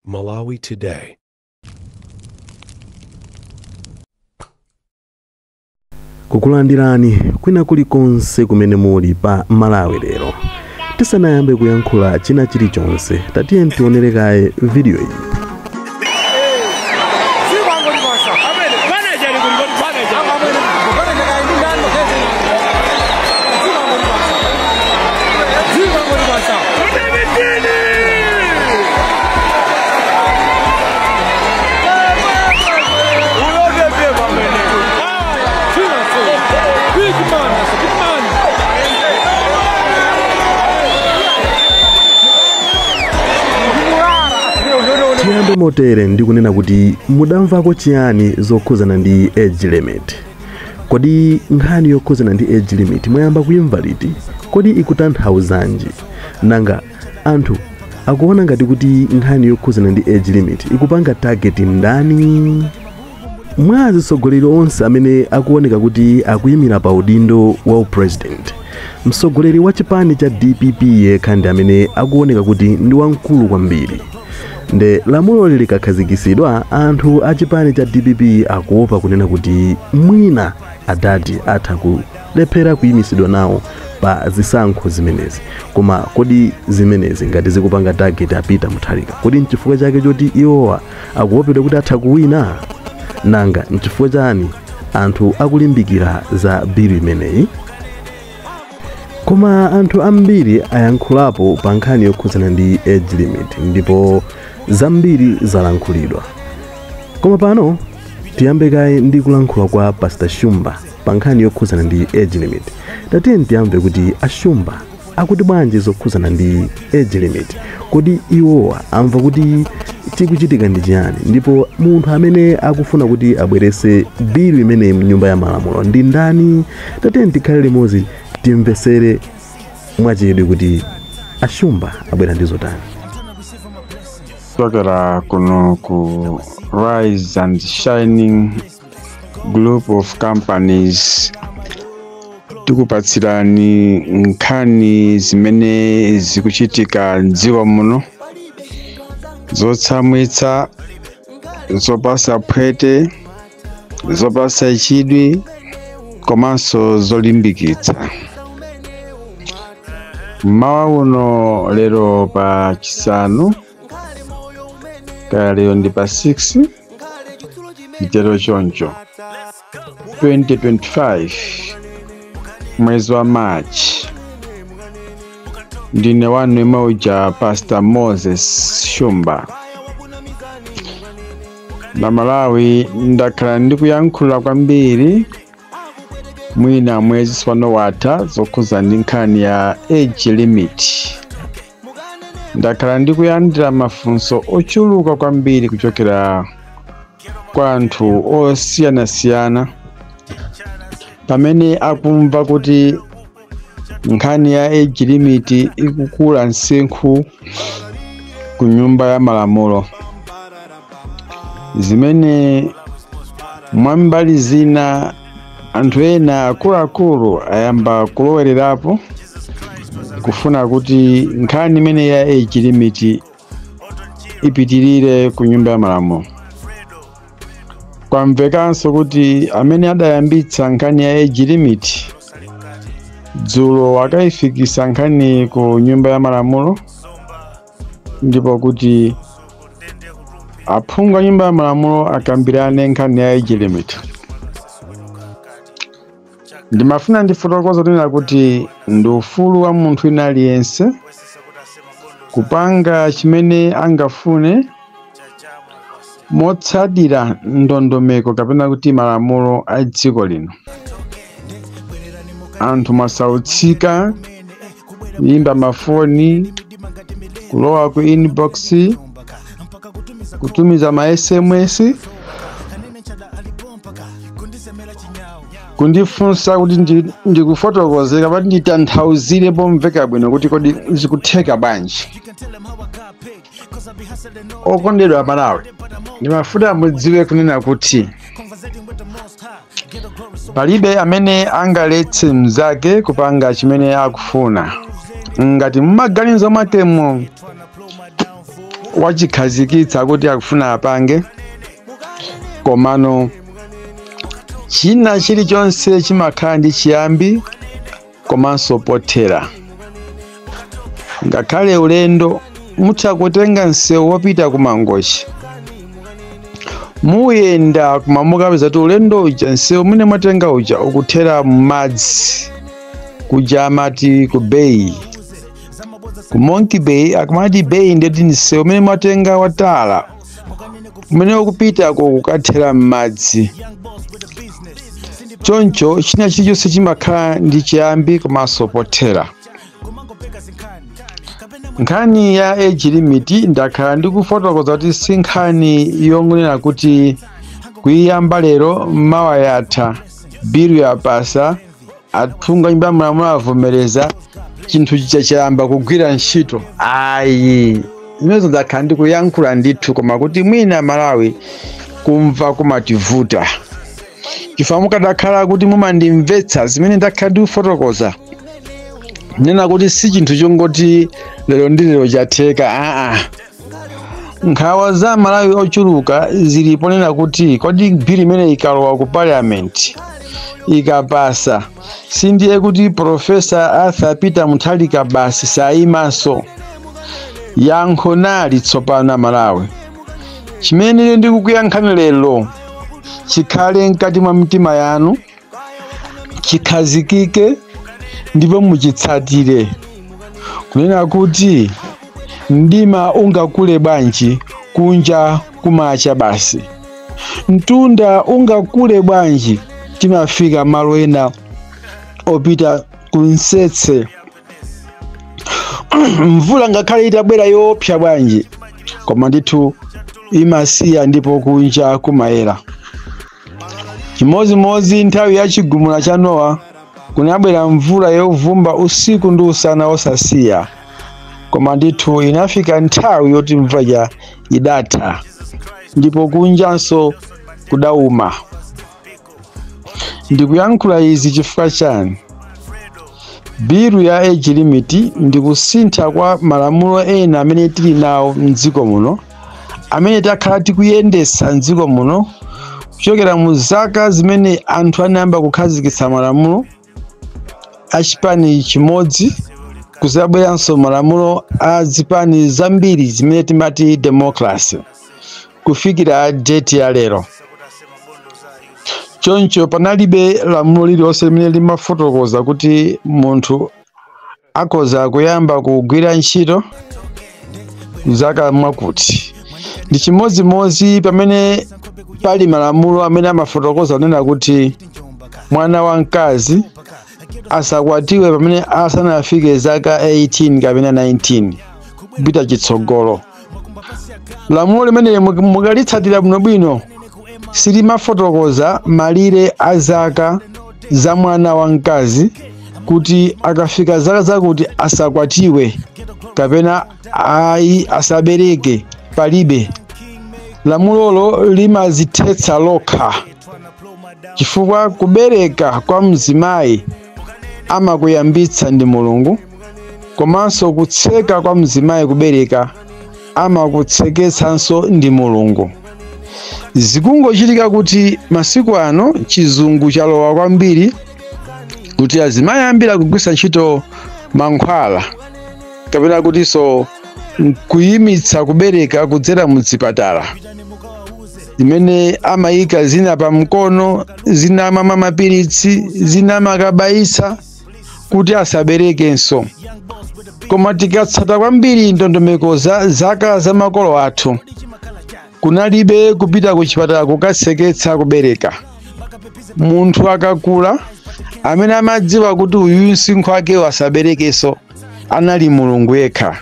Malawi Today. Kukulandirani kwina kulikonse kumene muli pa Malawi lero. Tisanayambe kuyankhula china chilichonse, tatiye tionere kaye video iyi. Tiyambe motere ndikunena kuti mudamvako chiyani zokhuzana ndi age limit. Kodi nkhani yokhuzana ndi age limit mwayamba kuimva liti? Kodi ikutanthauzanji? Nanga anthu akuona ngati kuti nkhani yokhuzana ndi age limit ikupanga target ndani? Mwa atsogoleri onse amene akuoneka kuti akuyimira pa udindo wa president, mtsogoleri wa chipani cha DPP yekha ndi amene akuoneka kuti ndi wamkulu kwambiri. Nde lamulo likakhazikitsidwa, anthu a chipani cha DPP akuopa kunena kuti mwina adati atha kulephera kuyimisidwa nawo pa zisankho zimenezi. Koma kodi zimenezi ngati zikupanga target a Peter Mutharika, kodi nchifukwa chake choti iwowa akuopedwa kuti atha kuwina? Nanga nchifukwa chani anthu akulimbikira za bilu imeneyi? Koma anthu ambiri ayankhulapo pa nkhani yokhuzana ndi age limit ndipo zambiri zalankhulidwa. Koma pano tiyambe kaye ndi kulankhula kwa Pastor Shumba pa nkhani yokhuzana ndi age limit. Tatiye tiyamve kuti Ashumba akuti bwanji zokhuzana ndi age limit. Kodi iwowa amva kuti chikuchitika ndi chiyani, ndipo munthu amene akufuna kuti abwerese bilu imeneyi mnyumba ya malamulo ndi ndani? Tatiye tikhale limodzi timvesere mwachidwi kuti Ashumba abwera ndi zotani. Kuchokera kuno ku Rise and Shining Group of Companies, tikupatsirani nkhani zimene zikuchitika mdziko muno, zotsamwitsa, zopasa phwete, zopasa chidwi komanso zolimbikitsa. Mmawa uno lero pa chisanu, kaya lero ndi pa 6 mtero choncho 2025 mwezi wa March, ndine wanu imauja Pastor Moses Shumba. Na Malawi ndakhala ndikuyankhula kwambiri mwina mwezi tsopano watha zokhuza ndi nkhani ya age limit. Ndakhala ndikulandira mafunso ochuluka kwambiri kuchokera kwa anthu osiyanasiyana pamene akumva kuti nkhani ya age limit ikukula msinkhu ku nyumba ya malamulo, zimene mwambali zina anthu ena akuluakulu ayamba kulowererapo kufuna kuti nkhani imene ya age limit ipitirire ku nyumba ya malamulo. Kwamvekanso kuti amene adayambitsa nkhani ya age limit dzulo akayifikisa nkhani ku nyumba ya malamulo, ndipo kuti aphungu a nyumba ya malamulo akambirane nkhani ya age limit. Ndimafuna ndifotokoze kunena kuti ndi ufulu wa munthu wina aliyense kupanga chimene angafune motsatira ndondomeko kapena kuti malamulo a dziko lino. Anthu mwasautsika kuyimba mafoni, kulowa ku inbox, kutumiza ma SMS, kundifunsa kuti ndikufotokozeka pati nditanthauzire pomveka bwino kuti kodi zikutheka bwanji. Okondedwa Malawi, ndimafuna mudziwe kunena kuti palibe amene angaletse mnzake kupanga chimene akufuna. Ngati mmaganizo mwakemo Wachikhazikitsa kuti akufuna apange, komano china chilichonse chimakhala ndi chiyambi komanso pothera. Ngakhale ulendo mutha kutenga msewu wopita ku Mangochi, muyenda koma mukapeza kuti ulendo uja, msewu umene mwatenga uja, ukuthera m'madzi. Kuja amati ku bay, ku Monkey Bay. Akamati bay, ndeti msewu umene mwatenga watala umene ukupitako kukathera m'madzi. Choncho china chilichonse chimakhala ndi chiyambi komanso pothera. Nkhani ya age limit ndakhala ndikufotokoza kuti si nkhani yongonena kuti kuyiyamba lero, mawa yatha, bill yapasa, aphungu nyumba malamulo avomereza, chinthu chicha chayamba kugwira ntchito. Ayi, zimenezo ndakhala ndikuyankhula ndithu, koma kuti mwina Malawi kumva kumativuta, chifukwa mukadakhala kuti mumandimvetsa zimene ndakhala ndikufotokoza, nena kuti si chinthu chongoti lero ndi lero chatheka. Aa, nkhawa za Malawi ochuluka zili ponena kuti kodi bill imene ikalowa ku Parliament, ikapasa, sindiye kuti Professor Arthur Peter Mutharika basi sayimanso? Yankho nali tsopano, Malawi, chimene ndikukuyankhani lero chikhale mkati mwa mitima yanu, chikhazikike ndipo muchitsatire, kunena kuti mdima ungakule bwanji, kunja kumacha basi. Mtunda ungakule bwanji, timafika malo ena opita kunsetse. Mvula ngakhale itabwera yoopsa bwanji, koma ndithu imasiya ndipo kunja kumayera. Chimozimozi nthawi ya chigumula cha Nowa, kunabwera mvula yovumba usiku ndi usana osasiya, koma ndithu inafika nthawi yoti mvula idatha ndipo kunjanso kudawuma. Ndikuyankhula izi chifukwa chani? Bill ya age limit ndi kusintha kwa malamulo ena amene tili nawo mdziko muno, amene takhala tikuyendesa mdziko muno kuchokera mu zaka zimene anthu anayamba kukhazikitsa malamulo achipani chimodzi, kuzabweranso malamulo a zipani zambiri zimene timati democracy, kufikira date ya lero. Choncho panalibe lamulo lililonse limene limafotokoza kuti munthu akhoza kuyamba kugwira ntchito zaka mwakuti. Ndi chimodzimodzi pamene pali malamulo amene amafotokoza kunena kuti mwana wamkazi asakwatiwe pamene asanafike zaka 18 kapena 19 kupita chitsogolo. Lamulo limene mukalitsatira bwinobwino silimafotokoza malire a zaka za mwana wamkazi kuti akafika zaka zakuti asakwatiwe kapena ayi asabereke. Palibe. Lamulolo limazithetsa lokha, chifukwa kubereka kwa mzimayi amakuyambitsa ndi Mulungu, komanso kutseka kwa mzimayi kubereka amakutseketsanso ndi Mulungu. Zikungochitika kuti masiku ano chizungu chalowa kwambiri, kuti azimayi ambiri akugwiritsa ntchito mankhwala kapena kutinso kuyimitsa kubereka kudzera muzipatala, zimene amayika zina pa mkono, zina amamwa mapiritsi, zina amakabayitsa kuti asaberekenso. Koma tikatsata kwambiri ndondomeko za zaka za makolo athu, kunalibe kupita ku chipatala kukatseketsa kubereka. Munthu akakula, amene amadziwa kuti uyu msinkhu wake asaberekenso anali Mulungu yekha.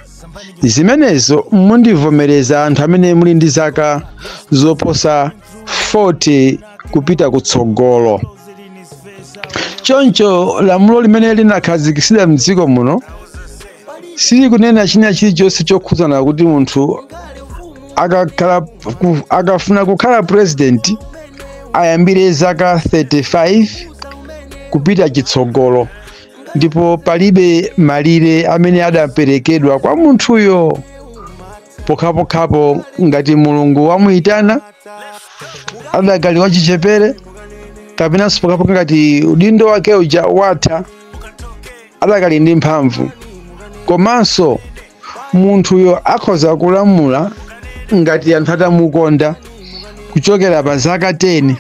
Zimenezo mundivomereza anthu amene muli ndi zaka zoposa 40 kupita kutsogolo. Choncho lamulo limene linakhazikitsidwa mdziko muno silikunena china chilichonse chokhudzana kuti munthu akafuna kukhala president ayambire zaka 35 kupita chitsogolo, ndipo palibe malire amene adaperekedwa kwa munthuyo. Pokhapokhapo ngati Mulungu wamuyitana adakali wachichepere, kapenanso pokhapokha ngati udindo wake uja watha adakali ndi mphamvu. Komanso munthuyo akhoza kulamula ngati anthu atamukonda kuchokera pa zaka 10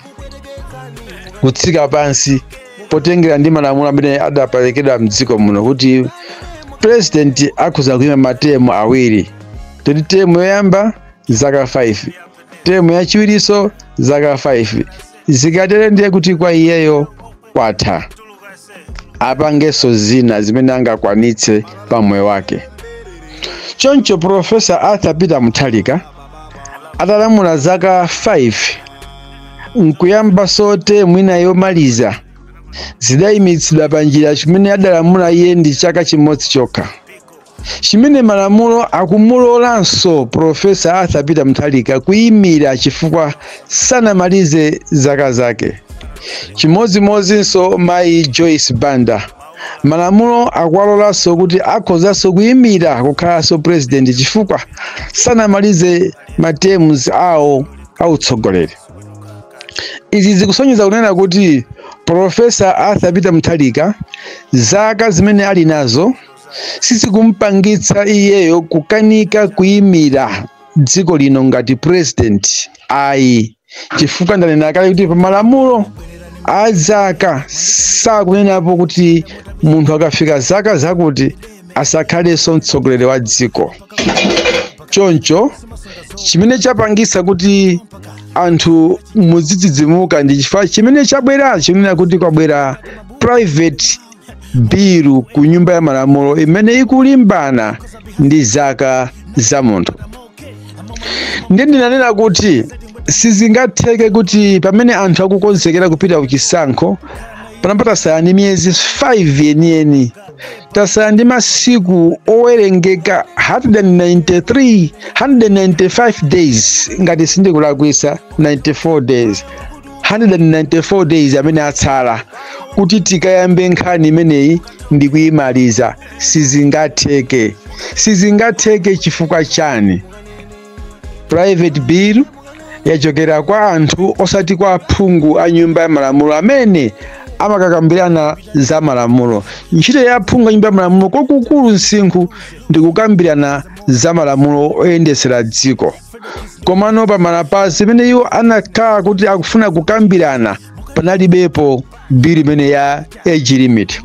kutsika pansi, potengera ndi malamulo amene adaperekedwa mdziko muno kuti president akhoza kuyima matemu awiri, toti temu yoyamba zaka 5, temu yachiwirinso zaka 5. Zikatere ndiye kuti kwa iyeyo kwatha, apangenso zina zimene angakwanitse pa moyo wake. Choncho Professor Arthur Peter Mutharika atalamula zaka 5 nkuyambanso temu ina yomaliza, zidayimitsidwa pa njira. Chimene adalamula iye ndi chaka chimodzi chokha, chimene malamulo akumulolanso Professor Arthur Peter Mutharika kuyimira chifukwa sanamalize zaka zake. Chimodzimodzinso mayi Joyce Banda, malamulo akuwalolanso kuti akhozanso kuyimira kukhalanso president chifukwa sanamalize ma terms awo autsogoleri. Izi zikusonyeza kunena kuti Professor Arthur Peter Mutharika zaka zimene ali nazo sizikumpangitsa iyeyo kukanika kuyimira dziko lino ngati president ayi, chifukwa ndanena kale kuti pa malamulo a zaka sakunenapo kuti munthu akafika zaka zakuti asakhalenso mtsogoleri wa dziko. Choncho chimene chapangisa kuti anthu muzidzidzimuka ndi chifukwa chimene chabwera chikunena kuti kwabwera private bill ku nyumba ya malamulo imene ikulimbana ndi zaka za munthu. Ndiye ndinanena kuti sizingatheke kuti pamene anthu akukonzekera kupita kuchisankho, panapa tasala ndi miyezi 5 yeniyeni, tasala ndi masiku owerengeka 193, 195 days, ngati sindikulakwisa 94 days, 194 days amene atsala kuti tikayambe nkhani imeneyi ndi kuyimaliza. Sizingatheke, sizingatheke. Chifukwa chani? Private bill yachokera kwa anthu, osati kwa aphungu a nyumba ya malamulo amene amakakambirana za malamulo. Ntchito ya aphungu a nyumba ya malamulo kwakukulu msinkhu ndi kukambirana za malamulo oyendesera dziko. Komano pamalapa zimene iwo anakhala kuti akufuna kukambirana, panalibepo bill imene ya age limit.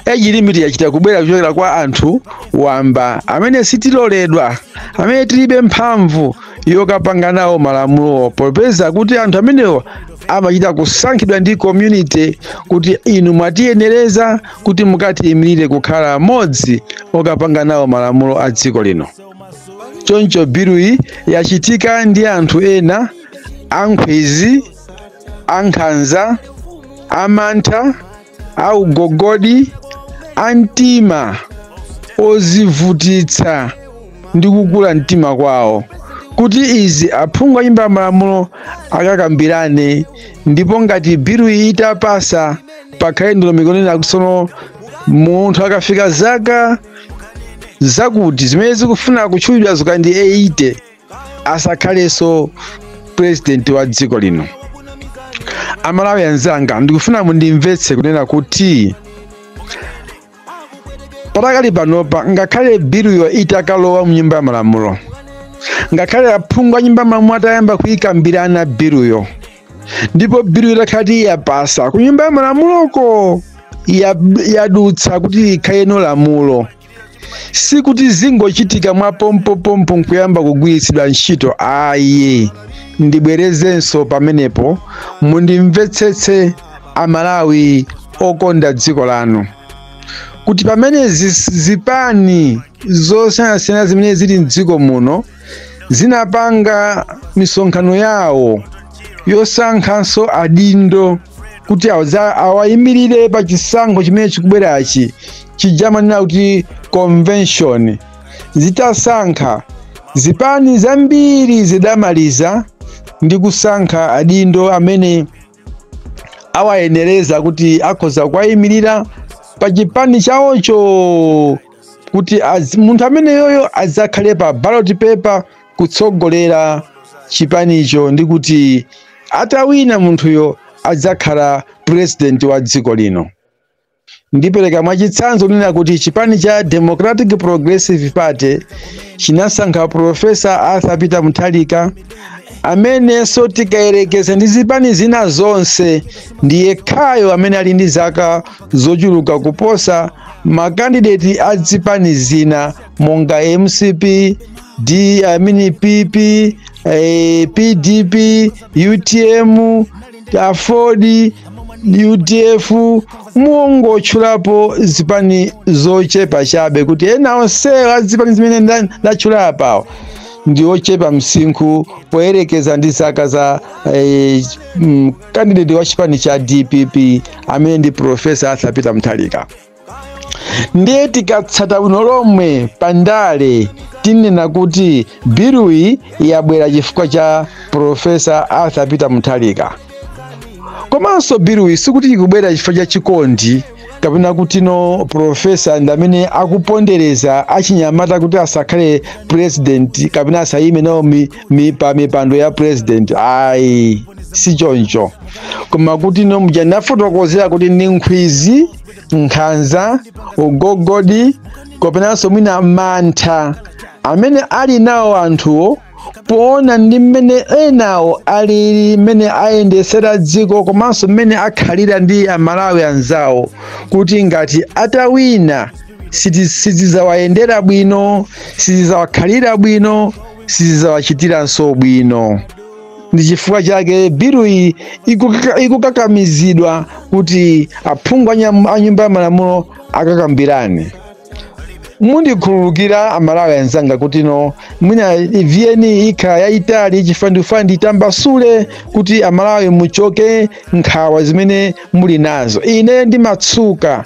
Age limit yachita kubwera kuchokera kwa anthu wamba amene sitiloledwa, amene tilibe mphamvu yokapanga nawo malamulo, popeza kuti anthu amenewo amachita kusankhidwa ndi community kuti inu mwatiyenereza kuti mukatiyimirire kukhala mmodzi okapanga nawo malamulo a dziko lino. Choncho biluyi yachitika ndi anthu ena ankhwizi, ankhanza, amantha, augogodi, amtima ozivutitsa ndi kukula mtima kwawo, kuti izi aphungu a nyumba ya malamulo akakambirane, ndipo ngati biluyi itapasa pakhale ndondomeko yonena tsono munthu akafika zaka zakuti zimene zikufuna kutchulidwa zikandi 80 asakhalenso president wa dziko lino. Amalawi anzanga, ndikufuna mundimvetse kunena kuti patakali panopa, ngakhale biluyo itakalowa mnyumba ya malamulo, ngakhale aphungu a nyumba ya malamulo atayamba kuyikambirana biluyo, ndipo biluyo itakhala yapasa ku nyumba ya malamuloko, yadutsa kuti ikhaleno lamulo, sikuti zingochitika mwa pompopompo nkuyamba kugwiritsidwa ntchito ayi. Ndibwerezenso pamenepo, mundimvetsetse Amalawi okonda dziko lanu, kuti pamene zipani zosiyanasiyana zimene zili mdziko muno zinapanga misonkhano yawo yosankhanso adindo kuti awayimirire pa chisankho chimene chikubwerachi, chijamanena kuti convention, zitasankha, zipani zambiri zidamaliza ndi kusankha adindo amene awayenereza kuti akhoza kuwayimirira pa chipani chawocho kuti munthu ameneyoyo adzakhale pa ballot paper kutsogolera chipanicho, ndi kuti atawina munthuyo adzakhala president wa dziko lino. Ndipereka mwachitsanzo kunena kuti chipani cha Democratic Progressive Party chinasankha Professor Arthur Peter Mutharika, amenenso tikayerekeza ndi zipani zina zonse ndi yekhayo amene ali ndi zaka zochuluka kuposa makandideti a zipani zina monga MCP, D, I mean PP, PDP, UTM, AFORD, UDF, muongotchulapo zipani zochepa chabe, kuti ena onsewo a zipani zimene ndatchula apawo ndi ochepa msinkhu poyerekeza ndi zaka za candidate wa chipani cha DPP amene ndi Professor Arthur Peter Mutharika. Ndiye tikatsata bwino lomwe pandale, tinena kuti biluyi yabwera chifukwa cha Professor Arthur Peter Mutharika. Komanso biluyi sikuti ikubwera chifukwa cha chikondi kapena kuti no professor ndi amene akupondereza achinyamata kuti asakhale president kapena asayime nawo pa mipando ya president. Ayi, si choncho, koma kuti no muja ndafotokozera kuti ndi nkhwizi, nkhanza, ugogodi kapenanso mwina mantha amene ali nawo anthuwo poona ndi mmene enawo alili, mmene ayendesera dziko komanso mmene akhalira ndi Amalawi anzawo, kuti ngati atawina sizidzawayendera bwino, sizidzawakhalira bwino, sizidzawachitiranso bwino. Ndi chifukwa chake biluyi ikukakamizidwa kuti aphungu a nyumba ya malamulo akakambirane. Mundikhululukira Amalawi anzanga kuti no mwina VN ikhala yayitali chifukwa ndikufuna nditambasule kuti Amalawi muchoke nkhawa zimene muli nazo. Ine ndimatsuka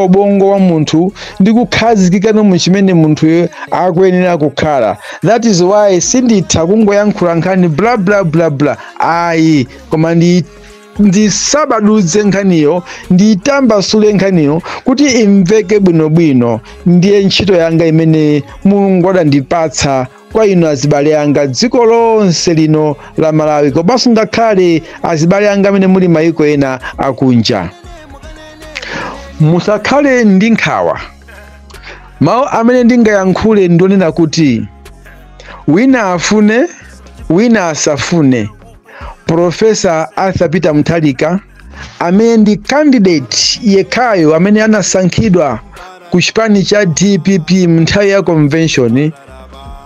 ubongo wa munthu ndi kukhazikika mu chimene munthuyo akuyenera kukhala. That is why sinditha kungoyankhula nkhani bla bla bla bla, ayi, koma ndisabadutse nkhaniyo, nditambasule nkhaniyo kuti imveke bwinobwino. Ndiye ntchito yanga imene Mulungu adandipatsa kwa inu azibale anga dziko lonse lino la Malawi, komanso ngakhale azibale anga amene muli mayiko ena akunja. Musakhale ndi nkhawa. Mawu amene ndingayankhule ndionena kuti wina afune wina asafune, Professor Arthur Peter Mutharika amene ndi candidate yekhayo amene anasankhidwa ku chipani cha DPP nthawi ya convention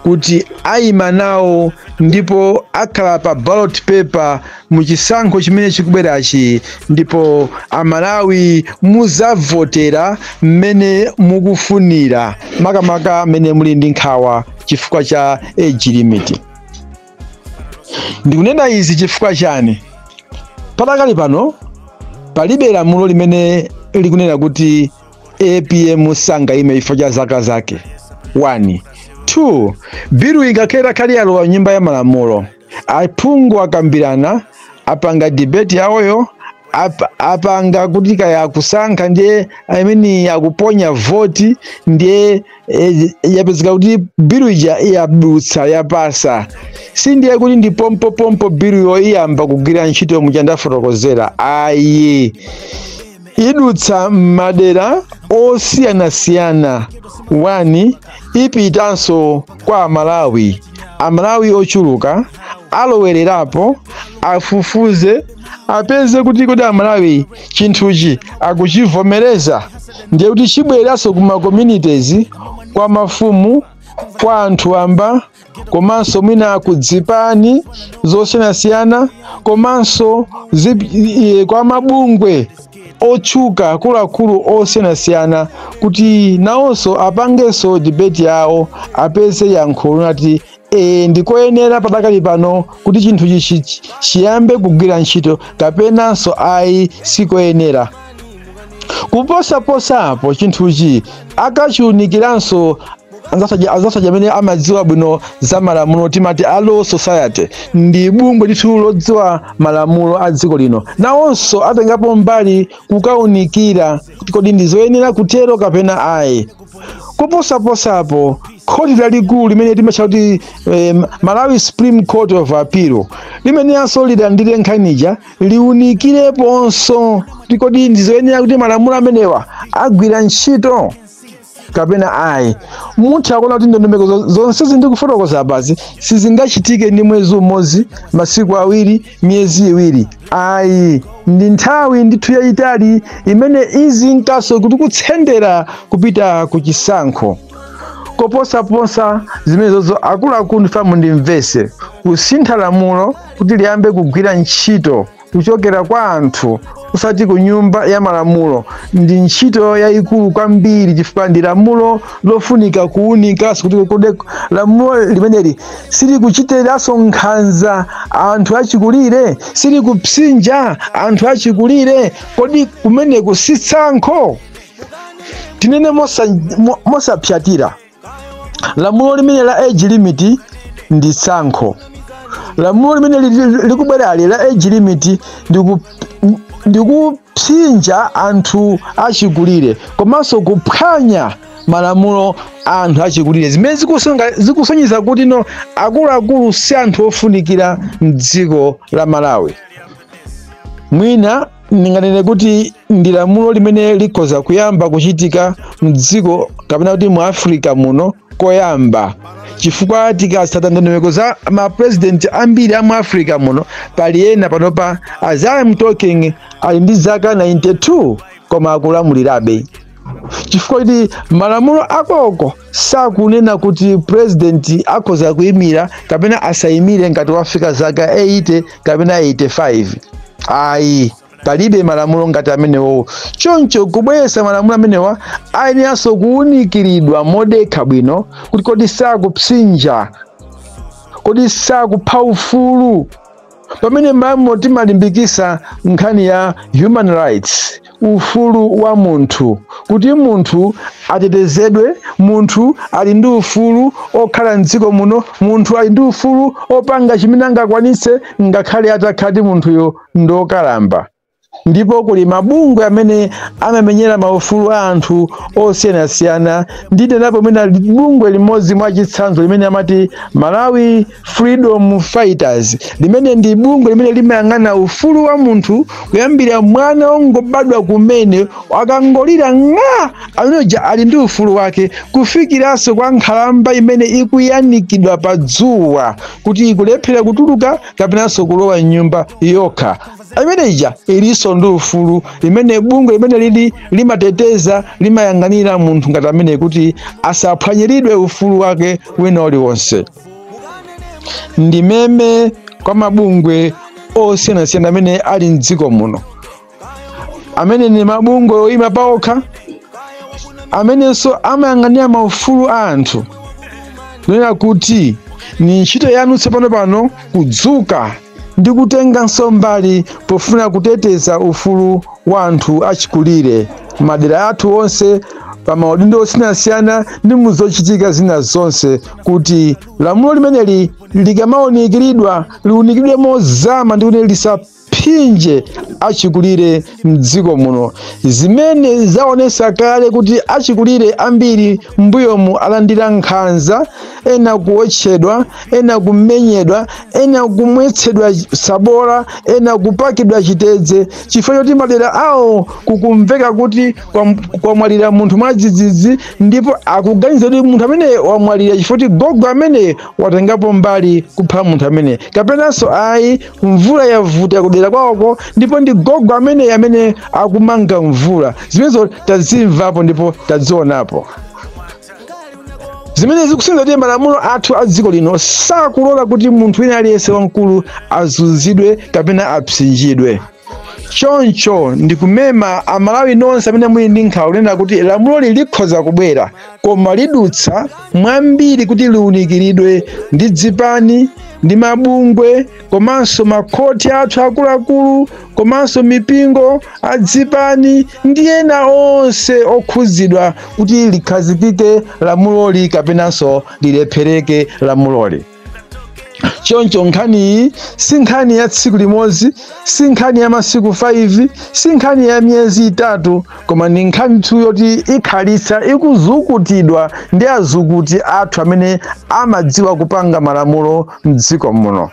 kuti ayima nawo ndipo akhala pa ballot paper mu chisankho chimene chikubwerachi, ndipo Amalawi muzavotera mmene mukufunira, makamaka mmene muli ndi nkhawa chifukwa cha age limit. Ndikunena izi chifukwa chani? Patakali pano palibe lamulo limene likunena kuti APM sangayime chifukwa cha zaka zake. 1 2 bilu ingakhale khali yalowa nyumba ya malamulo, aphungu akambirana, apanga debate yawoyo, apanga kuti kaya akusankha, ndiye amene akuponya voti, ndiye yapezeka kuti bilu ija yadutsa, yapasa. Si ndiye kuti ndi pompopompo biluyo iyamba kugwira ntchito muja ndafotokozera, ayi, idutsa madera osiyanasiyana. 1 ipitanso kwa Amalawi, Amalawi ochuluka alowererapo, afufuze, apeze kuti kodi Amalawi chinthuchi akuchivomereza. Ndiye kuti chibweranso kuma communities, kwa mafumu, kwa anthu amba, komanso mwina kudzipani zosiyanasiyana, komanso kwa mabungwe otchuka akuluakulu osiyanasiyana, kuti nawonso apangenso debate yawo, apeze yankho lonati ndikoyenera padakali pano kuti chinthu ichi chiyambe kugwira ntchito, kapenanso ayi, sikoyenera. Kuposaposa apo, chinthuchi akachiwunikiranso anzathu amene amadziwa bwino za malamulo, timati a Law Society, ndi bungwe ndithu lodziwa malamulo a dziko lino, nawonso atengapo mbali kukaunikira kuti kodi ndi zoyenera kutero kapena ayi. Koposaposapo khoti lalikulu limene timatcha kuti Malawi Supreme Court of Appeal, limenenso lilandire nkhanija, liwunikireponso kuti kodi ndizoyenera kuti malamulo amenewa agwira ntchito kapena ayi. Mutha kuona kuti ndondomeko zonse zindikufotokoza apazi sizingachitike ndi mwezi umodzi, masiku 2, miyezi 2, ayi. Ndi nthawi ndithu yayitali imene izinkaso kuti kutsendera kupita ku chisankho. Koposaposa zimenezozo, akuluakulu, ndifamu ndimvese, kusintha lamulo kuti liyambe kugwira ntchito kuchokera kwa anthu usati ku nyumba ya malamulo ndi ntchito yayikulu kwambiri, chifukwa ndi lamulo lofunika kuwunikanso kuti kodi lamulo limeneli silikuchitiranso nkhanza anthu achikulire, silikupsinja anthu achikulire? Kodi kumeneku si tsankho? Tinene mosapyatira, lamulo limene la age limit ndi tsankho. Lamulo limene likubwerali la age limit ndikupsinja anthu achikulire komanso kuphwanya malamulo a anthu achikulire, zimene zikusonyeza kuti no, akuluakulu si anthu ofunikira mdziko la Malawi. Mwina ndinganene kuti ndi lamulo limene likhoza kuyamba kuchitika mdziko kapena kuti mu Africa muno koyamba, chifukwa tikasata ndondomeko za mapresident ambiri a mu Africa muno, pali ena panopa, as I am talking, ali ndi zaka 92 koma akulamulirabe, chifukwa kuti malamulo akoko sakunena kuti president akhoza kuyimira kapena asayimire ngati wafika zaka 80 kapena 85, ayi. Palibe malamulo ngati amenewo. Choncho kubweretsa malamulo amenewa ayeneranso kuwunikiridwa modekha bwino kuti kodi sakupsinja, kodi sakupha ufulu, pamene malamulo timalimbikisa nkhani ya human rights, ufulu wa munthu, kuti munthu atetezedwe. Munthu ali ndi ufulu okhala mdziko muno, munthu ali ndi ufulu opanga chimene angakwanitse ngakhale atakhati munthuyo ndokalamba. Ndipo kuli mabungwe amene amamenyera maufulu a anthu osiyanasiyana. Ndinenapo mwina bungwe limodzi mwa chitsanzo limene amati Malawi Freedom Fighters, limene ndi bungwe limene limayang'ana ufulu wa munthu kuyambira mwana ongobadwa kumene, akangolira ng'a, ameneja ali ndi ufulu wake, kufikiranso kwa nkhalamba imene ikuyanikidwa pa dzuwa kuti ikulephera kutuluka kapenanso kulowa mnyumba yokha, imene ija ilinso ndi ufulu, limene bungwe limene lili limateteza, limayang'anira munthu ngati amene kuti asaphwanyiridwe ufulu wake wina uliwonse. Ndimeme kwa mabungwe osiyanasiyana amene ali mdziko muno, amene ni mabungwe oyima paokha, amenenso amayang'anira maufulu a anthu, kunena kuti ni ntchito yanu tsopano pano kudzuka ndi kutenganso mbali pofuna kuteteza ufulu wa anthu achikulire madera athu onse, pa maudindo osiyanasiyana ndi muzochitika zina zonse, kuti lamulo limeneli likamawunikiridwa liwunikiridwe mozama ndi kuti lisaphinje achikulire mdziko muno, zimene zaonesa kale kuti achikulire ambiri mbuyomu alandira nkhanza, ena kuotchedwa, ena kumenyedwa, ena kumwetsedwa sabola, ena kupakidwa chitedze, chifukwa choti madera awo kukumveka kuti kwamwalira munthu mwadzidzidzi, ndipo akuganiza kuti munthu amene wamwalira chifukwa kuti gogo amene watengapo mbali kupha munthu amene, kapenanso ayi, mvula yavuta kudera kwawoko ndipo ndi gogo amene amene akumanga mvula. Zimenezo tazimvapo ndipo tazionapo, zimene zikusonyeza kuti malamulo athu a dziko lino sakulola kuti munthu wina aliyense wamkulu azunzidwe kapena apsinjidwe. Choncho ndikumema Amalawi nonse amene muli ndi nkhawa kunena kuti lamuloli likhoza kubwera, koma lidutsa mwambiri kuti liwunikiridwe ndi dzipani ndi mabungwe komanso makhoti athu akuluakulu komanso mipingo, adzipani ndi ena onse okhuzidwa, kuti likhazikike lamuloli kapenanso lilephereke lamuloli. Choncho nkhaniyi si nkhani ya tsiku limodzi, si nkhani ya masiku 5, si nkhani ya miyezi 3, koma ndi nkhani yoti ikhalitsa ikuzukutidwa ndi azukuti athu amene amadziwa kupanga malamulo mdziko muno.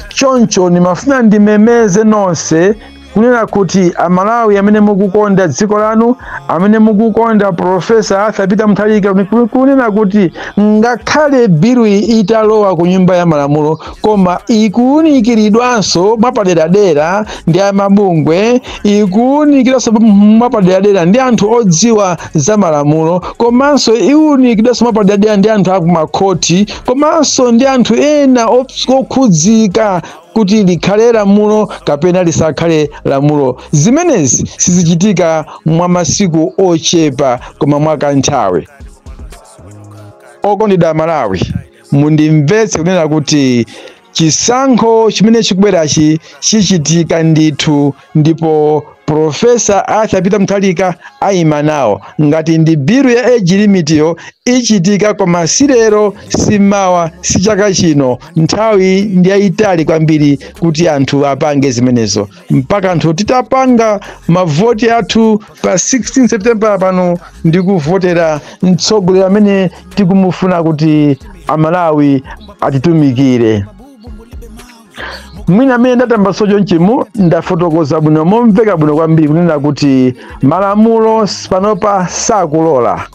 Choncho ndimafuna ndimemeze nonse kunena kuti Amalawi amene mukukonda dziko lanu, amene mukukonda Professor Arthur Peter Mutharika, kunena kuti ngakhale bilu italowa ku nyumba ya malamulo, koma ikuwunikiridwanso mwapaderadera ndi amabungwe, ikuwunikiridwanso mwapaderadera ndi anthu odziwa za malamulo, komanso iwunikiridwanso mwapaderadera ndi anthu akumakhoti, komanso ndi anthu ena okhudzika kuti likhale lamulo kapena lisakhale lamulo. Zimenezi sizichitika mwa masiku ochepa, koma mwa kanthawi. Okondedwa Amalawi, mundimvetse kunena kuti chisankho chimene chikubwerachi chichitika ndithu, ndipo Professor Arthur Peter Mutharika ayima nawo. Ngati ndi bilu ya age limit yo ichitika, koma si lero, si mawa, si chaka chino. Nthawi ndi yayitali kwambiri kuti anthu apange zimenezo, mpaka anthu titapanga mavoti athu pa 16 September pano ndi kuvotera mtsogoleri amene tikumufuna kuti Amalawi atitumikire. Mwina amene ndatambasula chonchimu ndafotokoza bwino momveka bwino kwambiri kunena kuti malamulo panopa sakulola,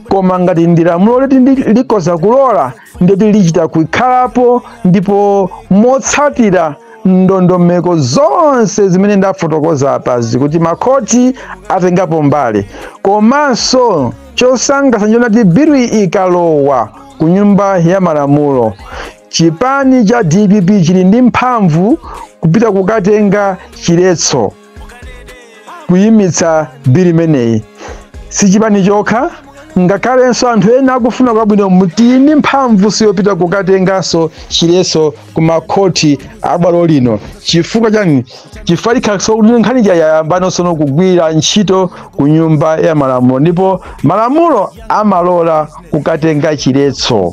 koma ngati ndi lamulo liti likoza kulola, ndeti lichita kukhalapo ndipo motsatira ndondomeko zonse zimene ndafotokoza apazi, kuti makhoti atengapo mbali. Komanso chosangalatsa nchonati bilu ikalowa ku nyumba ya malamulo, chipani cha DPP chili ndi mphamvu kupita kukatenga chiletso kuyimitsa bilu imeneyi. Si chipani chokha, ngakhalenso anthu ena akufuna kwabwino tili ndi mphamvu siyopita kukatenganso chiletso ku makhoti abwalo lino. Chifukwa chani? Chifukwa likhaso kuti nkhani yayambanso kugwira ntchito ku nyumba ya malamulo, ndipo malamulo amalola kukatenga chiletso.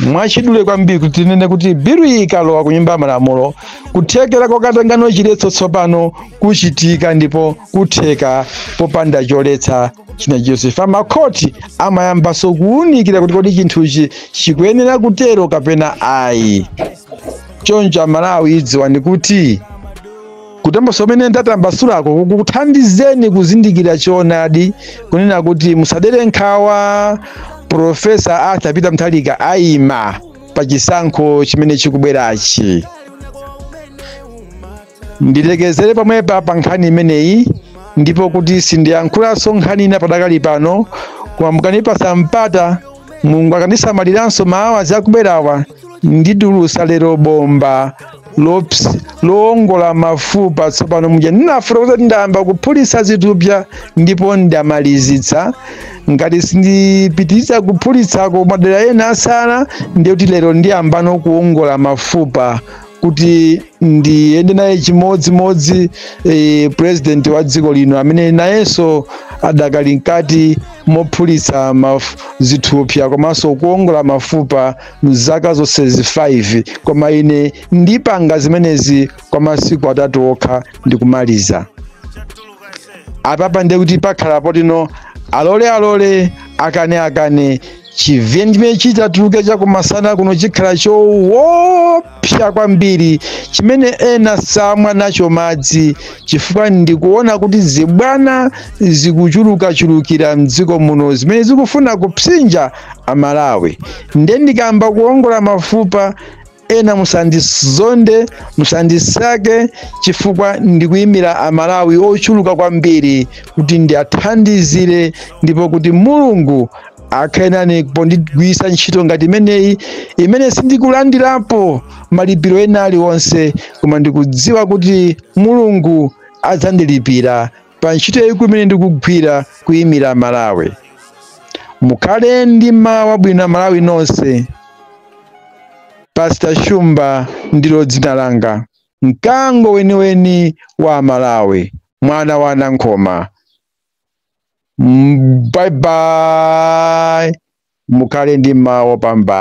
Mwachidule kwambiri kuti tinene kuti bilu ikalowa ku nyumba ya malamulo, kuthekera kokatengano chiletso tsopano kuchitika, ndipo kutheka popanda choletsa china chilichonse. Makhoti amayambanso kuwunikira kuti kodi chinthuchi chikuyenera kutero kapena ayi. Choncho Amalawi, idziwani kuti kutambasula umene ndatambasulako kukuthandizeni kuzindikira choonadi, kunena kuti musadere nkhawa, Professor Arthur Peter Mutharika ayima pa chisankho chimene chikubwerachi. Ndilekezere pamwepa pa nkhani imeneyi, ndipo kuti sindiyankhulanso nkhani ina padakali pano, koma mukanipasa mpata, Mulungu akandisamaliranso mawa zakubwerawa, nditulusa lero bomba lowongola mafupa. Tsopano muja ndinafotokoza kuti ndayamba kuphulitsa zithupsa ndipo ndamalizitsa. Ngati sindipitiriza kuphulitsako madera ena asala, ndiye kuti lero ndiyambano kuwongola mafupa kuti ndiyende naye chimodzimodzi president wa dziko lino amene nayenso adakali mkati mophulitsa zithupsa komanso kuwongola mafupa mzaka zonsezi 5, koma ine ndipanga zimenezi kwa masiku 3 okha ndikumaliza. Apapa ndiye kuti pakhala potino alole alole, akane akane, chiveni chimene chitatuluke chakumasana kuno chikhala choopsa kwambiri, chimene ena samwa nacho madzi, chifukwa ndikuona kuti zibwana zikuchulukachulukira mdziko muno zimene zikufuna kupsinja Amalawi. Nde ndikamba kuwongola mafupa, ena musandizonde, musandisake, chifukwa ndikuyimira Amalawi ochuluka kwambiri kuti ndiathandizire, ndipo kuti Mulungu akhale nane pondigwiritsa ntchito ngati imeneyi, imene sindikulandirapo malipiro ena aliwonse, koma ndikudziwa kuti Mulungu adzandilipira pa ntchito yayikulu imene ndikugwira kuyimira Malawi. Mukhale ndi mawa abwino Amalawi nonse. Pastor Shumba ndilo dzina langa, mkango weniweni wa Malawi, mwana wa Nankhoma. Bye bye, mukhale ndi mawa opambana.